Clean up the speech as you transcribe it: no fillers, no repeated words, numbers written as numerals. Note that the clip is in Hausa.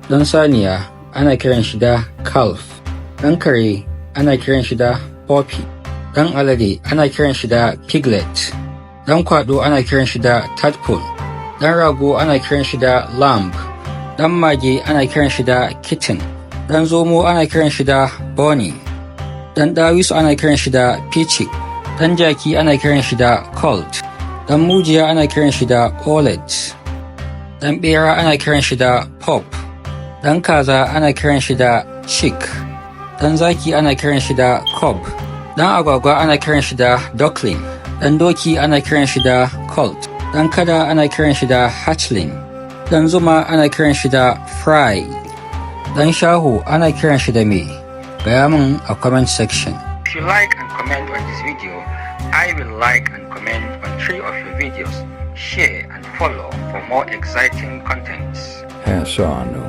Ɗan saniya ana kiran shi da calf. Ɗan kare ana kiran shi da puppy. Ɗan alade ana kiran shi da piglet. Ɗan kwaɗo ana kiran shi da tadpole. Ɗan rago ana kiran shi da lamb. Ɗan mage ana kiran shi da kitten. Ɗan zomo ana kiran shi da bunny. Ɗan ɗawisu ana kiran shi da peacock. Ɗan jaki ana kiran shi da colt. Ɗan mujiya ana kiran shi da owlet. Ɗan ɓera ana kiran shi da pup. Ɗan kaza ana kiran shi da chick. Ɗan zaki ana kiran shi da cub. Ɗan agwagwa ana kiran shi da duckling. Ɗan doki ana kiran shi da colt. Ɗan kada ana kiran shi da hatchling. Ɗan zuma ana kiran shi da fry. Ɗan shaho ana kiran shi da me? Gaya min a comment section. If you like and comment on this video, I will like and comment on three of your videos. Share and follow for more exciting contents. Hassanu.